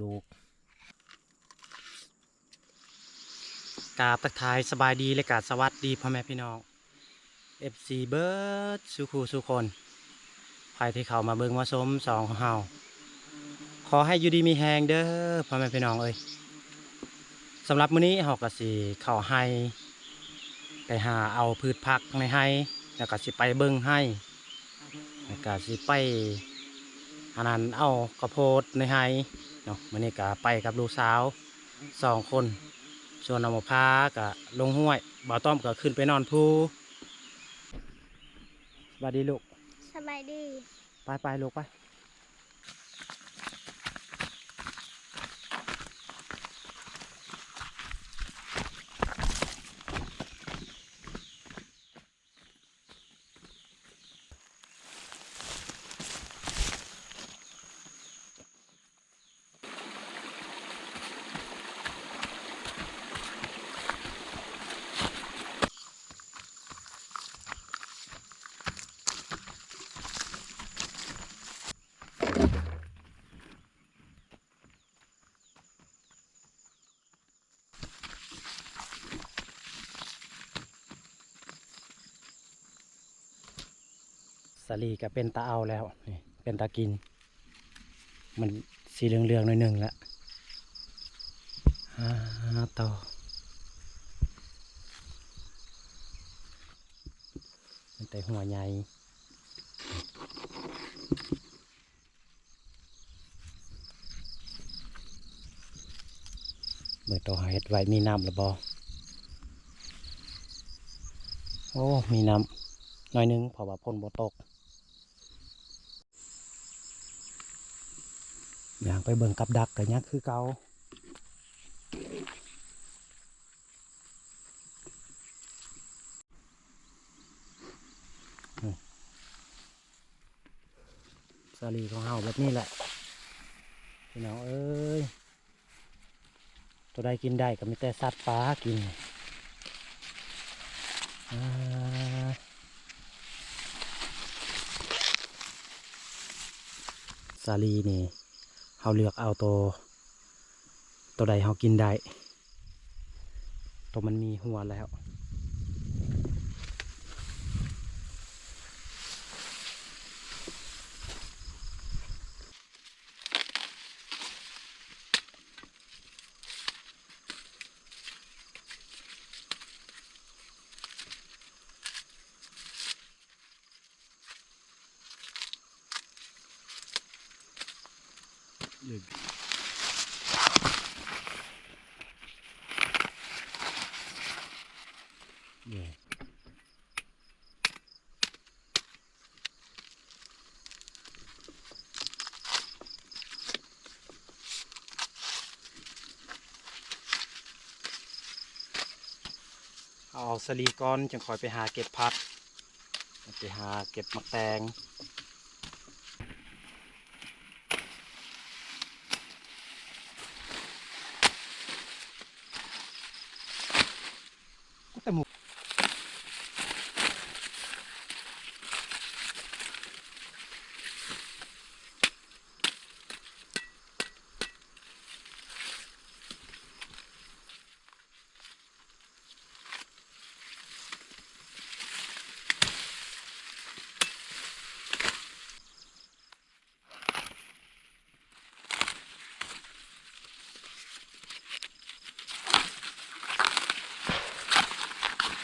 ລູກ ກາບທັກທາຍສະບາຍດີ ແລະກະສະຫວັດດີພໍ່ແມ່ພີ່ນ້ອງ ເອັຟຊີ ເບິດສູ່ຄູ່ສູ່ຄົນ ໃຜທີ່ເຂົ້າມາເບິ່ງມາຊົມຊ່ອງຂອງເຮົາ ຂໍໃຫ້ຢູ່ດີມີແຮງເດີພໍ່ແມ່ພີ່ນ້ອງເອີຍ. ສຳລັບມື້ນີ້ເຮົາກະຊິເຂົ້າໄຮ່ ໄປຫາເອົາພືດຜັກໃນໄຮ່ ແລ້ວກະຊິໄປເບິ່ງໄຮ່ ແລ້ວກະຊິໄປ ອັນນັ້ນ ເອົາເຂົ້າໂພດໃນໄຮ່ເນາະ. ມື້ນີ້ກະໄປກັບລູກສາວສອງຄົນ ສ່ວນນ້ອງບັວຜາກະລົງຫ້ວຍ ບ່າວຕ້ອມກະຂຶ້ນໄປນອນພູ. ສະບາຍດີລູກ. ສະບາຍດີ. ໄປໆ ລູກ ໄປ. ສາລີກໍເປັນຕາເອົາແລ້ວ ນີ້ເປັນຕາກິນ ມັນສີເຫຼືອງໆ ໜ້ອຍໜຶ່ງລະ. ອາ ໂຕ ມີແຕ່ຫົວໃຫຍ່. ເບິ່ງໂຕເຮົາເຮັດໄວ້ມີນ້ຳແລ້ວບໍ່? ໂອ້ ມີນ້ຳໜ້ອຍໜຶ່ງ ເພາະວ່າຝົນບໍ່ຕົກ. ຍ່າງໄປເບິ່ງກັບດັກກໍຍັງຄືເກົ່າ. ສາລີຂອງເຮົາແບບນີ້ແຫຼະ ພີ່ນ້ອງເອີຍ. ໂຕໃດກິນໄດ້ກໍມີແຕ່ສັດປ່າກິນ. ອາ ສາລີນີ້ ເຮົາເລືອກເອົາໂຕ ໂຕໃດເຮົາກິນໄດ້ ໂຕມັນມີຫົວແລ້ວ. ເອົາສາລີກ່ອນ ຈັ່ງຄ່ອຍໄປຫາເກັບຜັກ ໄປຫາເກັບໝາກແຕງ. ເ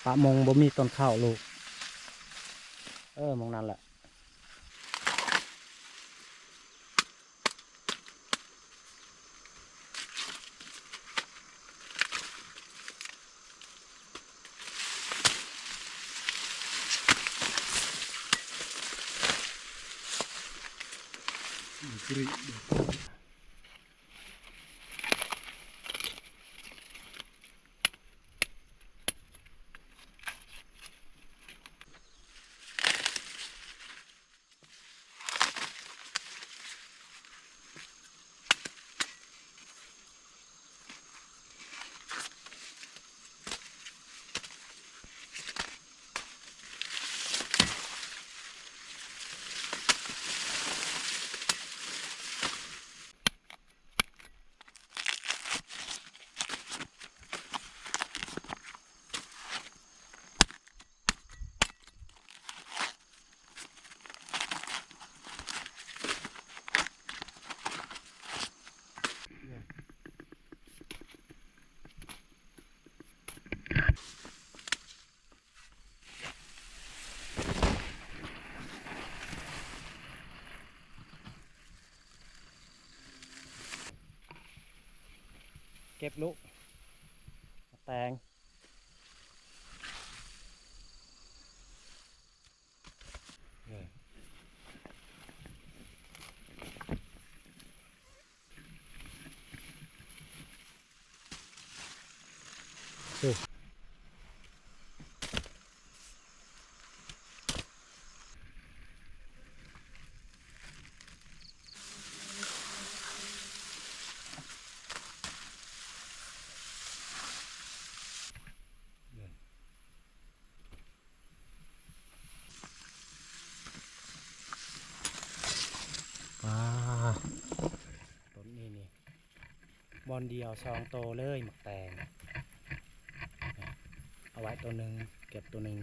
ປະມົງບໍ່ມີຕົ້ນເຂົ້າລູກ. ເອີ ໝ່ອງນັ້ນແຫຼະ. ເກັບລູກ ແຕງ. ປາ ຕົ້ນນີ້ນີ້ ບ່ອນດຽວສອງໂຕເລີຍ ໝາກແຕງ. ເອົາໄວ້ໂຕໜຶ່ງ ເກັບໂຕໜຶ່ງ.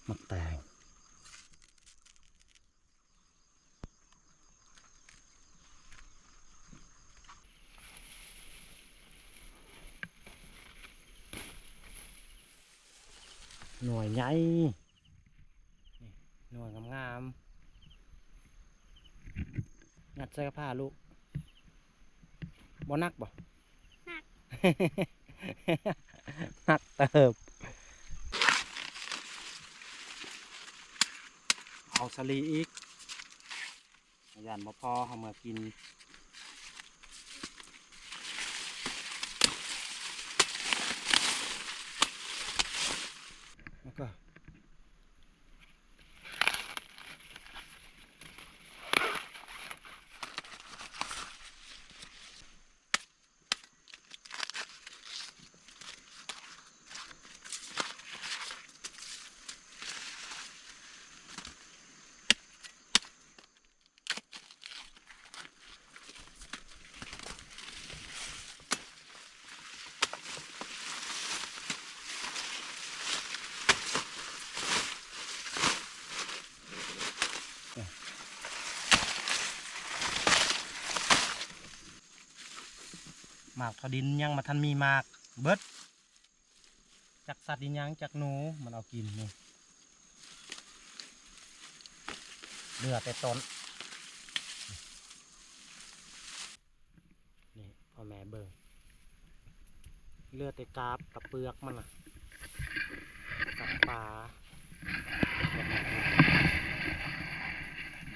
ໝາກແຕງ ໜ່ວຍໃຫຍ່ ນີ້ ໜ່ວຍງາມໆ ຍັດໃສ່ກະພ້າລູກ. ບໍ່ໜັກບໍ່? ໜັກ ໜັກເຕີບ. ເອົາສາລີອີກ. ຢ້ານບໍ່ພໍເຮົາເມືອກິນ. ແລ້ວກໍ ໝາກເຂົ້າດິນຍັງບໍ່ທັນມີໝາກ ເບິດ. ຈັກສັດອີ່ຫຍັງ ຈັກໜູມັນເອົາກິນນີ້ ເຫຼືອແຕ່ຕົ້ນ. ນີ້ພໍ່ແມ່ເບິ່ງ ເຫຼືອແຕ່ກາບກັບເປືອກມັນນະ ສັດປ່າ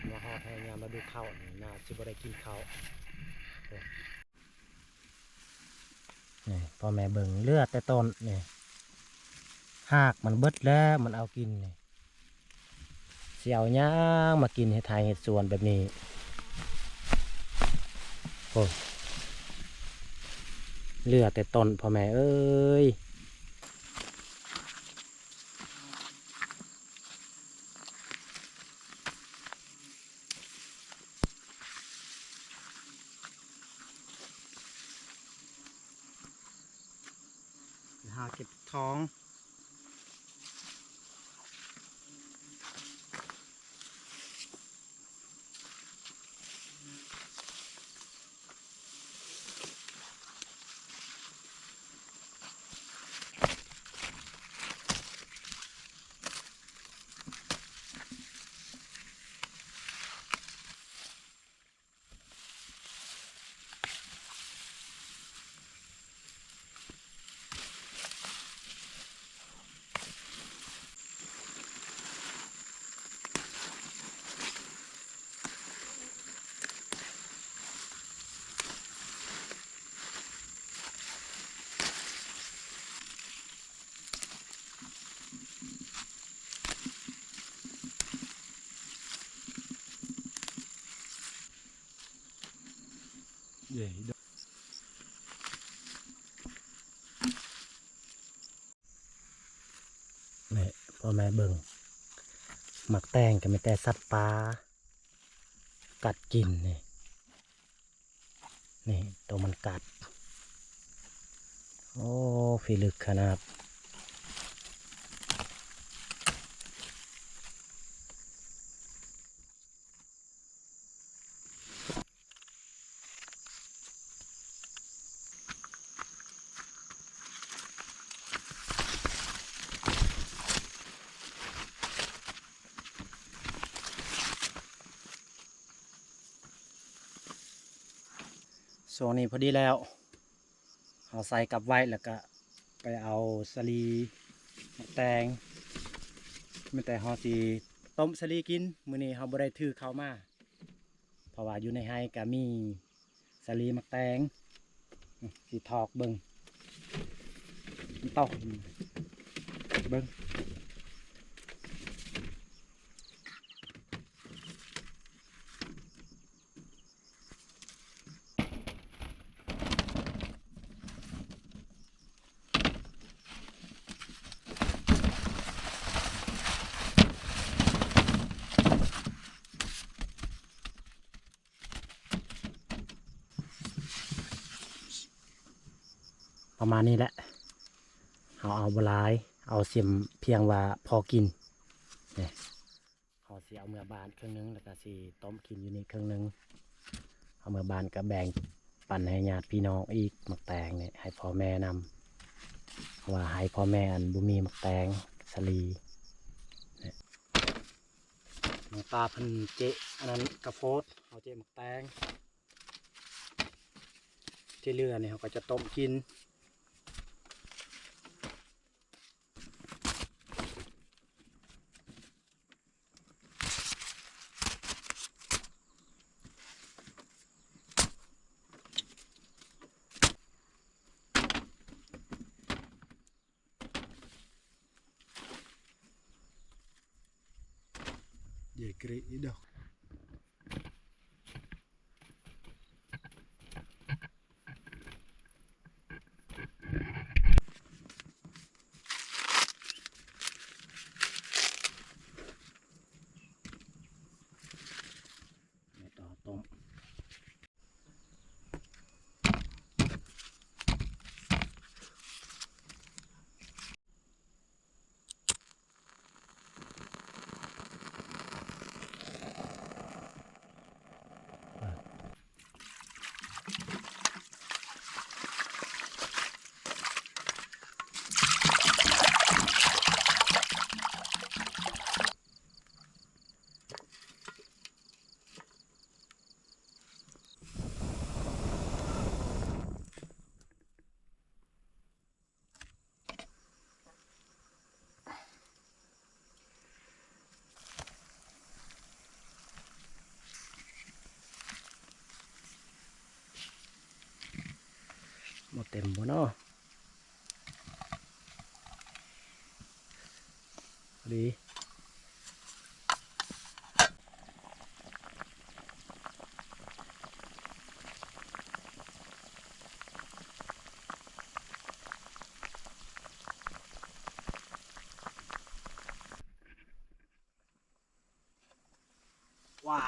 ມາຮອດແຮງຍາມລະດູເຂົ້ານີ້ ໜ້າຊິບໍ່ໄດ້ກິນເຂົ້າ. ນີ້ພໍ່ແມ່ເບິ່ງ ເຫຼືອແຕ່ຕົ້ນນີ້ ຮາກມັນເບິດແລ້ວ ມັນເອົາກິນນີ້ ຊິເອົາຫຍັງມາກິນເຮັດໄຮ່ເຮັດສວນແບບນີ້. ໂອ້ ເຫຼືອແຕ່ຕົ້ນ ພໍ່ແມ່ເອີຍ. ຫາເກັບທອງ. ເຢ້ ນີ້ ພໍ່ແມ່ເບິ່ງ ໝາກແຕງກໍມີແຕ່ສັດປ່າກັດກິນນີ້. ນີ້ ໂຕມັນກັດ. ໂອ້ ພິລຶກຂະໜາດ. ຊ່ວງນີ້ພໍດີແລ້ວ ເຮົາໃສ່ກັບໄວ້ ແລ້ວກະໄປເອົາສາລີ ໝາກແຕງ. ມີແຕ່ເຮົາຊິຕົ້ມສາລີກິນ. ມື້ນີ້ເຮົາບໍ່ໄດ້ຖືເຂົ້າມາ ເພາະວ່າຢູ່ໃນໄຮ່ກະມີສາລີ ໝາກແຕງ. ຊິຖອກເບິ່ງ ມັນເຕົາະເບິ່ງ. ປະມານນີ້ແຫຼະ ເຮົາເອົາບໍ່ຫຼາຍ ເອົາສ່ຳພຽງວ່າພໍກິນ. ເຮົາຊິເອົາເມືອບ້ານເຄິ່ງໜຶ່ງ ແລ້ວກະຊິຕົ້ມກິນຢູ່ນີ້ເຄິ່ງໜຶ່ງ. ເອົາເມືອບ້ານກະແບ່ງປັນໃຫ້ຍາດພີ່ນ້ອງອີກ. ໝາກແຕງນີ້ໃຫ້ພໍ່ແມ່ນຳ ເພາະວ່າໃຫ້ພໍ່ແມ່ ອັນ ບໍ່ມີໝາກແຕງສາລີ. ນ້ອງຕາເພິ່ນເຈະອັນນັ້ນກະໂພດ ເຮົາເຈະໝາກແຕງ. ທີ່ເຫຼືອນີ້ເຮົາກໍຈະຕົ້ມກິນ. ເຢກຣີດອກ. ບໍ່ເຕັມບໍ່ເນາະ? ພໍດີ. ວ້າ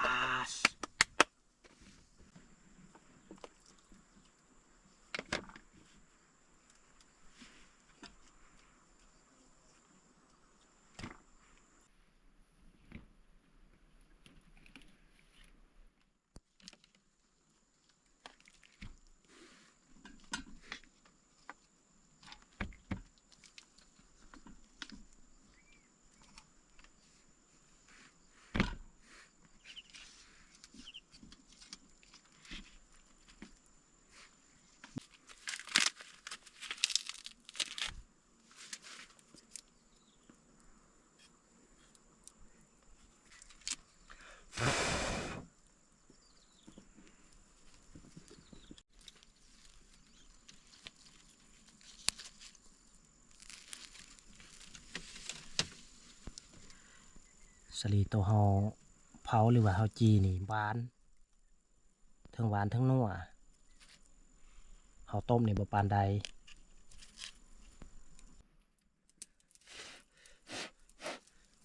ສາລີໂຕເຮົາເຜົາ ຫຼືວ່າເຮົາຈີ່ນີ້ຫວານ ເທິງຫວານເທິງນົວ ເຮົາຕົ້ມນີ້ບໍ່ປານໃດ.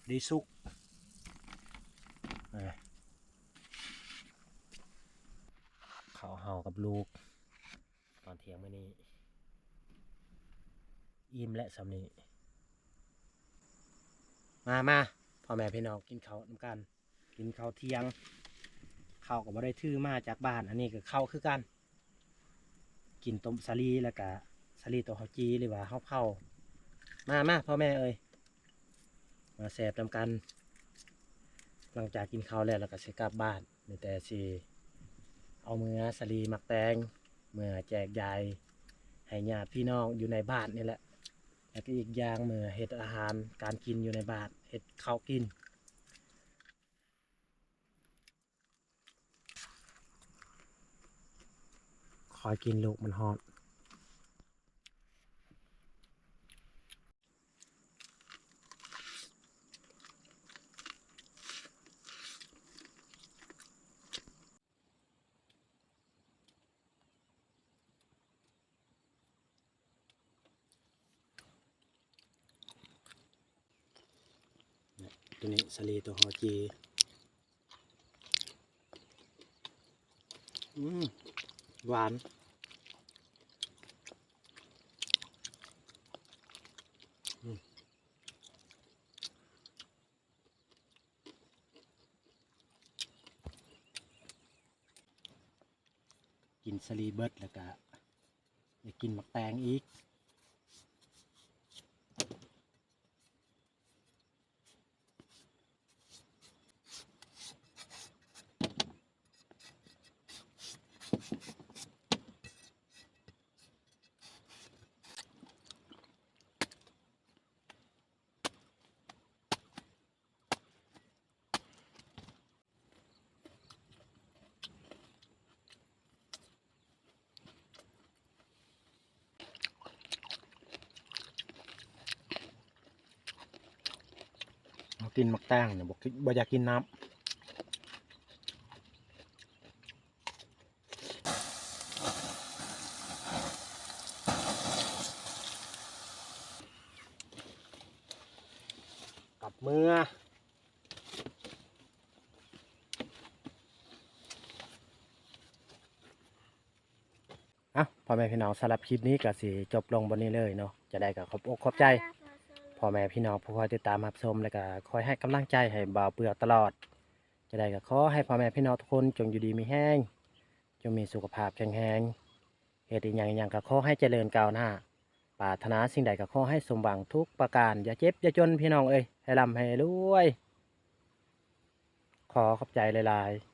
ດີສຸກ ເອີ ເຂົ້າເຮົາກັບລູກຕອນທ່ຽງມື້ນີ້ ອີ່ມແລະສ່ຳນີ້. ມາ ມາ ພໍ່ແມ່ພີ່ນ້ອງ ກິນເຂົ້ານຳກັນ. ກິນເຂົ້າທ່ຽງ ເຂົ້າກໍບໍ່ໄດ້ຖືມາຈາກບ້ານ ອັນນີ້ກໍເຂົ້າຄືກັນ ກິນຕົ້ມສາລີ ແລ້ວກະສາລີໂຕເຮົາຈີ່ ຫຼືວ່າເຮົາເຜົາ. ມາ ມາ ພໍ່ແມ່ເອີຍ ມາແຊບນຳກັນ. ຫຼັງຈາກກິນເຂົ້າແລ້ວ ແລ້ວກໍຊິກັບບ້ານ ມີແຕ່ຊິເອົາເມືອສາລີໝາກແຕງ ເມືອແຈກຢາຍໃຫ້ຍາດພີ່ນ້ອງຢູ່ໃນບ້ານນີ້ແຫຼະ ແລ້ວກໍອີກຢ່າງເມືອເຮັດອາຫານການກິນຢູ່ໃນບ້ານ ເຮັດເຂົ້າກິນ. ຄ່ອຍກິນລູກ ມັນຮ້ອນ. ໂຕນີ້ສາລີໂຕເຮົາຈີ່ ອືມ ຫວານ ອືມ. ກິນສາລີເບິດແລ້ວກະ ໄດ້ກິນໝາກແຕງອີກ. ເຮົາກິນໝາກແຕງນີ້ ບໍ່ກິນ ບໍ່ຢາກກິນນ້ຳ. ກັບເມືອ. ເອົ້າ ພໍ່ແມ່ພີ່ນ້ອງ ສຳລັບຄລິບນີ້ກໍຊິຈົບລົງບ່ອນນີ້ເລີຍເນາະ. ຈັ່ງໃດກໍຂອບອົກຂອບໃຈພໍ່ແມ່ພີ່ນ້ອງຜູ້ຄອຍຕິດຕາມຮັບຊົມ ແລະກໍຄອຍໃຫ້ກຳລັງໃຈໃຫ້ບ່າວເປືອກຕະຫຼອດ. ຈັ່ງໃດກໍຂໍໃຫ້ພໍ່ແມ່ພີ່ນ້ອງທຸກຄົນຈົ່ງຢູ່ດີມີແຮງ, ຈົ່ງມີສຸຂະພາບແຂງແຮງ, ເຮັດອີ່ຫຍັງອີ່ຫຍັງກໍຂໍໃຫ້ຈະເລີນກ້າວໜ້າ, ປາດຖະໜາສິ່ງໃດກໍຂໍໃຫ້ສົມຫວັງທຸກປະການ, ຢ່າເຈັບຢ່າຈົນພີ່ນ້ອງເອີຍ, ໃຫ້ລ່ຳໃຫ້ລວຍ. ຂໍຂອບໃຈຫຼາຍໆ.